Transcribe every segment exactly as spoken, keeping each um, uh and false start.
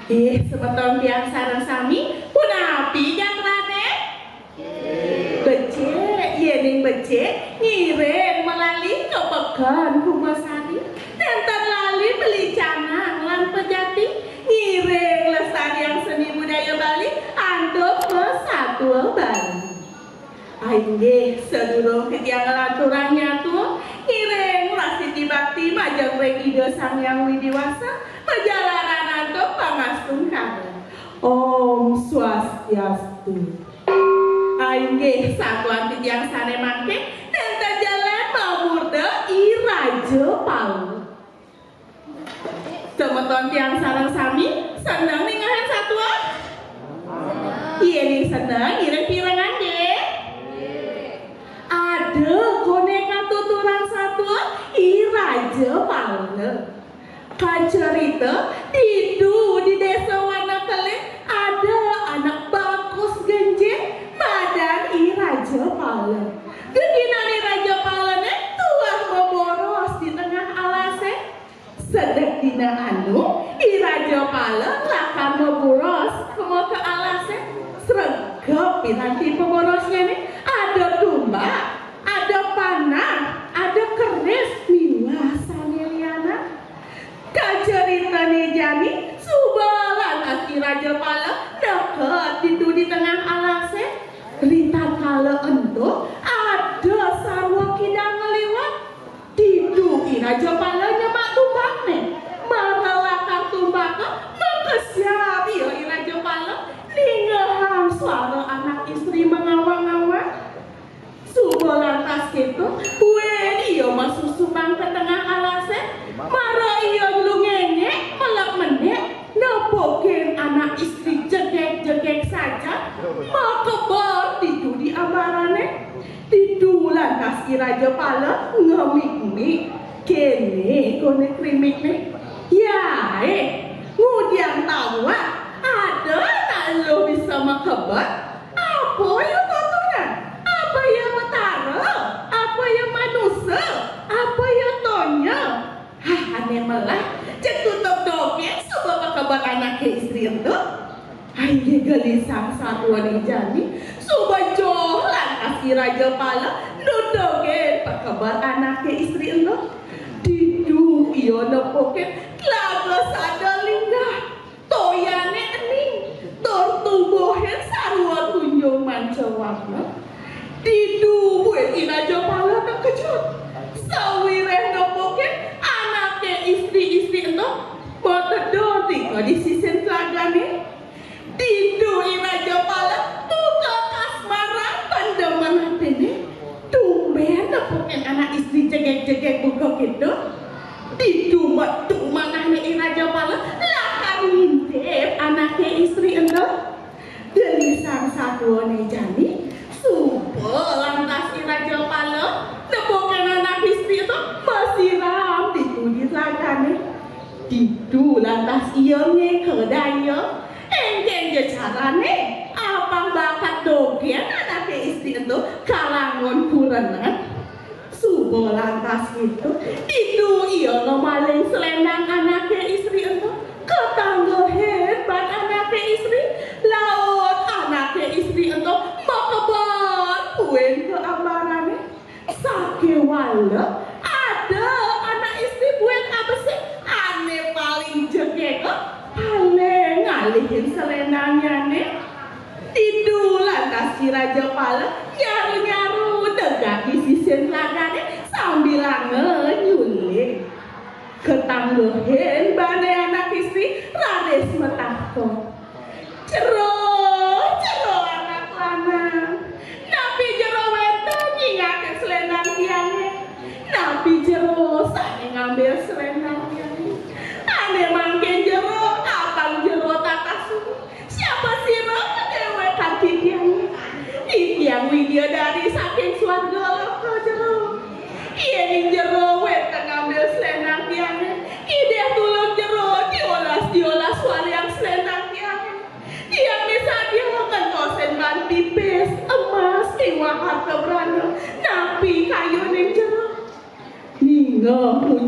Ih, semeton tiang sareng sami, punapi gatrané? Becik, yéning becik, ngiring malali ka Peken Kumbasari. Nénten lali beli canang lan pejati, ngiring lestariang seni budaya Bali antuk masatua Bali. Inggih, sadurung titiang nglanturang nyatua, ngiring prasiti bakti majeng ring Ida Sang Hyang Widhi Wasa, majalaran antuk pangastungkara. Om Swastiastu. Inggih, satuan titiang sané mangkin, nénten jelen mamurda I Raja Pala. Semeton tiang sareng sami, seneng ningalin satua? Yéning seneng, ngiring pirengan, nggih. Ada koné katuturan satua, I Raja Pala. Kacarita, ditu di Désa Wanakeling, ada anak bagus genjing, madan I Raja Pala. Geginan I Raja Palané tuah maboros di tengah alasé. Sedek dina anu, I Raja Pala lakar maboros ka alasé. Sregep piranti paborosnyané, ada tumbak, ada panah, ada keris, miwah sané lianan. Kacaritané jani, suba lantas I Raja Pala neked ditu di tengah alasé. Ritatkala ento, ada sarwa kidang ngliwat. Ditu I Raja Pala nyemak tumbakné. Mara lakar tumbaké, makesiab ia I Raja Pala, ningehang suara anak istri mangawang-awang. Suba lantas kéto, buin ia masusubang ka tengah alasé, mara ia nglungéngék, melek-menék, nepukin anak istri jegég-jegég sajan, makeber ditu di ambarané. Ditu lantas I Raja Pala ngemik-mik, kéné koné krimikné. Yaé, ngudiang tawang, ada anak eluh bisa makeber? Apa ia kotoran? Apa ia betara? Apa ia manusa? Apa ia tonya? Hah, ané melah, jeg tutup dogén suba pakeber anaké istri ento. Ai, gelisang satuané jani, suba joh lantas I Raja Pala nutugin pakeber anaké istri ento. Ditu ia nepukin Tlaga Sada Linggah. Toyané ening, tur tubuhé sarwa tunjung manca warna. Ditu buin I Raja Pala takejut. Sawiréh nepukin anaké istri-istri ento, matedun tika di sisin tlagané. Ditu I Raja Pala buka kasmaran pandemen atiné. Tumbén nepukin anak istri jegég-jegég buka kéto. Ditu metu manahné I Raja Pala lakar ngintip anaké istri ento. Gelisang satuané jani, suba lantas I Raja Pala nepukin anak istri ento masiram ditu di tlagané. Ditu lantas ia ngéka daya, éngkén ja carané, apang bakat dogén anaké istri ento kalangun kurenan. Suba lantas kéto, ditu ia ngemaling seléndang anaké istri ento, katanggehin ban anaké istri, laut anaké istri ento makeber buin ka ambarané. Sakéwala ada anak istri buin abesik ané paling jegég, paling ngalihin seléndangnyané. Ditu lantas I Raja Pala nyaru-nyaru negak di sisin tlagané sambilanga nyuling. Katanggehin bané anak istri raris matakon. Jero, jero anak lanang. Napi jero wénten nyingakin seléndang tiangé? Napi jero sané ngambil seléndang tiangé? Ané mangkin jero, apang jero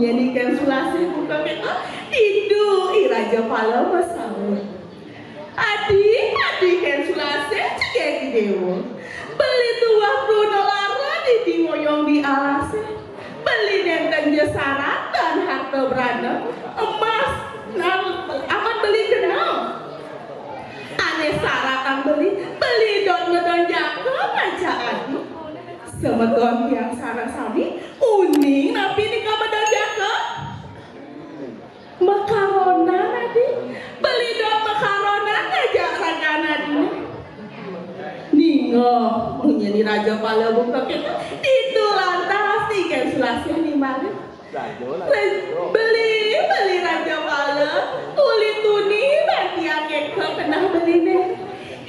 Yén Ni Kén Sulasih buka kéto, ditu I Raja Pala masaut. "Adi, adi Kén Sulasih," cék I Déwa. "Beli tuah pruna lara di, di ngoyong di alasé. Beli nénten ja sarat tan harta brana, emas, nang amat beli keneh. Ané sarat tang beli, beli dot medon jaka ngaja adi." Semeton tiang sareng sami, uning napi nika medon jaka? Makaronan adi, beli dot makaronan ngaja ragan adi. Ningeh munyin I Raja Pala buka kéto, ditu lantas Ni Kén Sulasih nimbalin. "Beli, beli Raja Pala, uli tuni bantiang kéto keneh beliné.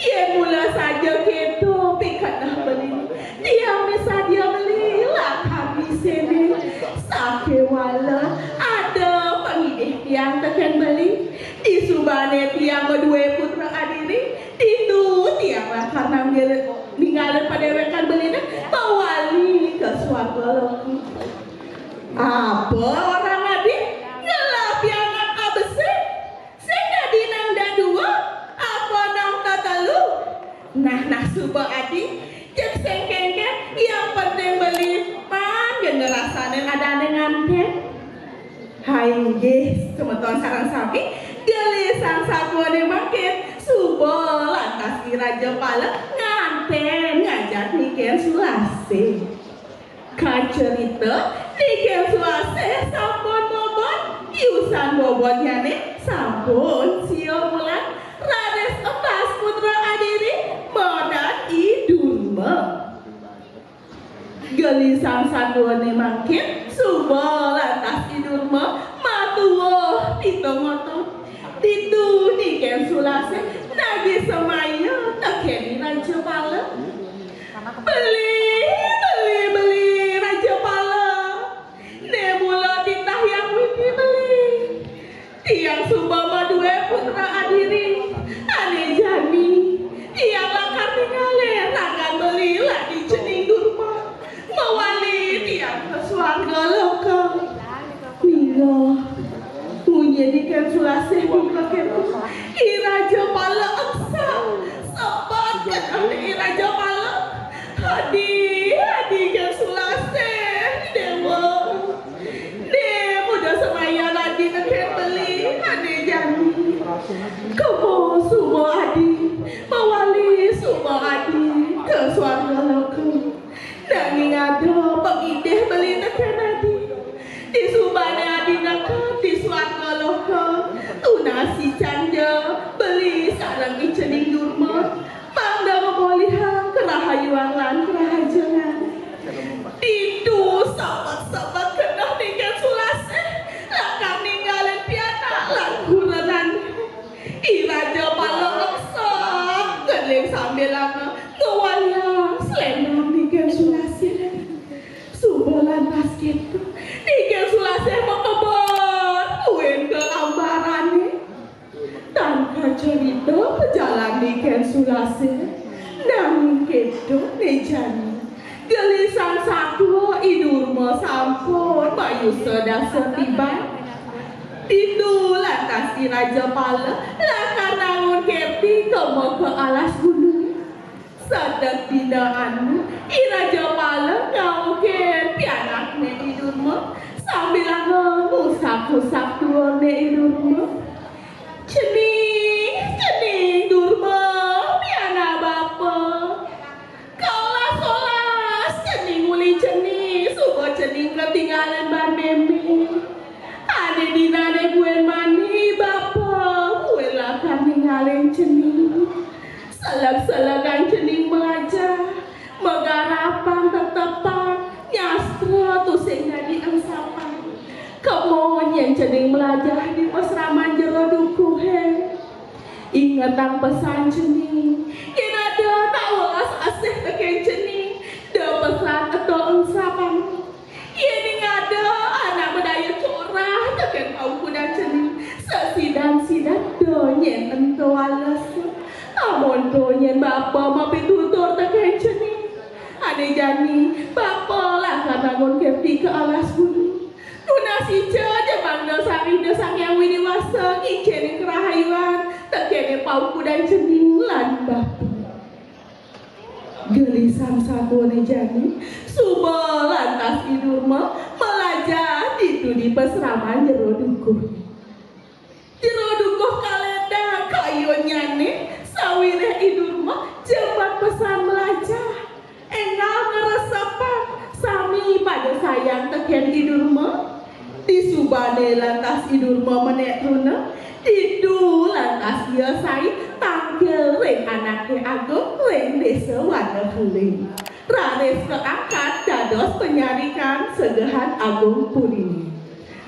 Yén mula saja kéto pikeneh beliné, tiang misadia beli lakar bisiné. Sakéwala ada pangidih tiang tekén beli. Disubané tiang madué putra adiri, ditu tiang lakar nanggalin, ninggalin padéwékan beliné, mawali ka suarga loka." "Apa orang adi? Ngelah pianak abesik? Sing dadi nang dadua, apa nang tetelu?" "Nah, nah, suba adi, jeg sing kénkén, yang penting beli pan ngrasanin adané ngantén." Hai, inggih, semeton sareng sami, gelisang sapuané mangkin, suba lantas I Raja Pala ngantén ngajak Ni Kén Sulasih. Kacerita, Ni Kén Sulasih sampun bobot, yusan bobotnyané sampun sia wulan, raris empas putra adiri, madan I Durma. Gelisang sapuané mangkin, suba lantas I Durma matuuh pitung otot. Ditu Ni Kén Sulasih nagih semaya tekén I Raja Pala. "Beli, beli, beli Raja Pala. Né mula titah Hyang Widhi beli. Tiang suba madué putra adiri, ané jani. Tiang lakar ningalin ragan beli lan I Cening Durma, mawali tiang ka suarga loka." Ningeh munyin Ni Kén Sulasih buka kéto, I Raja Pala eksak, sebet keneh I Raja Pala. "Adi, adi Kén Sulasih, Déwa. Né mula semaya adi tekén beli, ané jani. Kema suba adi, mawali suba adi ka suarga loka. Nanging ada pangidih beli tekén adi. Disubané adi neked di suarga loka, tunas icén ja beli sareng I Cening Durma, mangda ngamolihang karahayuan lan karahajengan." Ditu sebet-sebet keneh Ni Kén Sulasih, lakar ninggalin pianak lan kurenan. I Raja Pala eksak, ngeling sambilanga ngawaliang selendang Ni Kén Sulasih. Suba lantas kéto, Ni Kén Sulasih makeber buin ka ambarané. Tan kacerita pajalan Ni Kén Sulasih, nanging kéto né jani. Gelisang satua I Durma sampun mayusa dasa tiban. Ditu lantas I Raja Pala lakar nangun kerti kema ka alas gunung. Sedek dina anu, I Raja Pala ngaukin pianakné I Durma, sambilanga ngusak-ngusak duurné I Durma. "Cening, Cening Durma, pianak bapa. Kaolas-olas cening uli cening, suba cening katingalin ban mémé. Ané dinané buin mani bapa, buin lakar ningalin cening. Seleg-selegang cening malajah, magarapang tetepan, nyastra tusing dadi ensapan. Kema nyén cening malajah di pasraman jero dukuhé. Ingetang pesan cening. Yén ada nak welas asih tekén cening, da pesan ento ensapan. Yén ada anak madaya corah tekén paukudan cening, sesidan-sidan da nyén ento alas. Amun da nyén bapa mapitutur tekén cening, ané jani bapa lakar nangun kerti ka alas gunung. Tunas ica ja mangda sareng Ida Sang Hyang Widi Wasa ngicénin karahayuan tekéné paukudan cening lan batu. Gelisan satuané jani, suba lantas I Durma malajah ditu di pasraman jero dukuh. Jero dukuh kalédang kayunnyané, sawiréh I Durma jembar pesan malajah. Énggal ngresepang, sami pada sayang tekén I Durma. Disubané lantas I Durma menék truna, ditu lantas ia sai tangkil ring anaké agung ring Désa Wanakeling. Raris kaangkat dados panyarikan segehan agung puriné.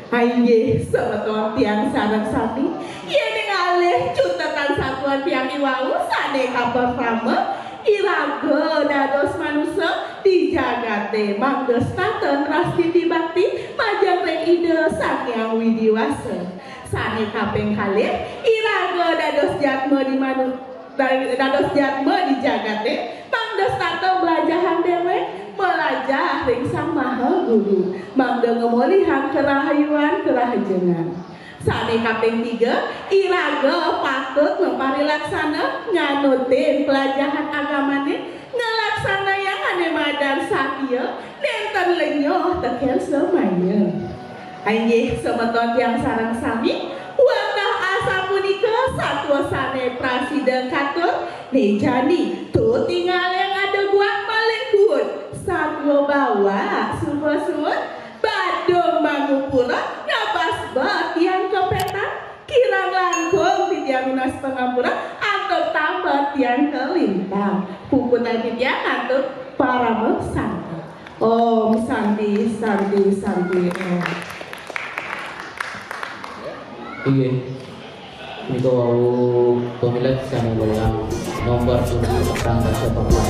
Inggih, semeton tiang sareng sami, yéning alih cutetan satuan tiang iwau sané kapertama, iraga dados manusa di jagaté mangda setata nrastiti bakti majeng ring Ida Sang Hyang Widi Wasa. Sané kaping kalih, iraga dados jatma di manu-, dados jatma di jagaté mangda setata mlajahang déwék, malajah ring Sang Maha Guru, mangda ngamolihang karahayuan karahajengan. Sané kaping tiga, iraga patut maparilaksana nganutin pelajahan agamané, ngalaksanayang ané madan satia, nénten lenyoh tekén semaya. Inggih, semeton tiang sareng sami, wantah asapunika satua sané prasida katur, né jani tutingaling ada guak malih kuud, satua bawak suba suud, badung mangupura, ngabas bet tiang kapétan, kirang langkung titiang nunas pangampura, antuk tambet tiang kalintang. Puputang titiang antuk parama santi. Om Santi, Santi, Santi, Om. Inggih. Nika wau pamilet sané wewidangan nomor tujuh petang dasa Papua.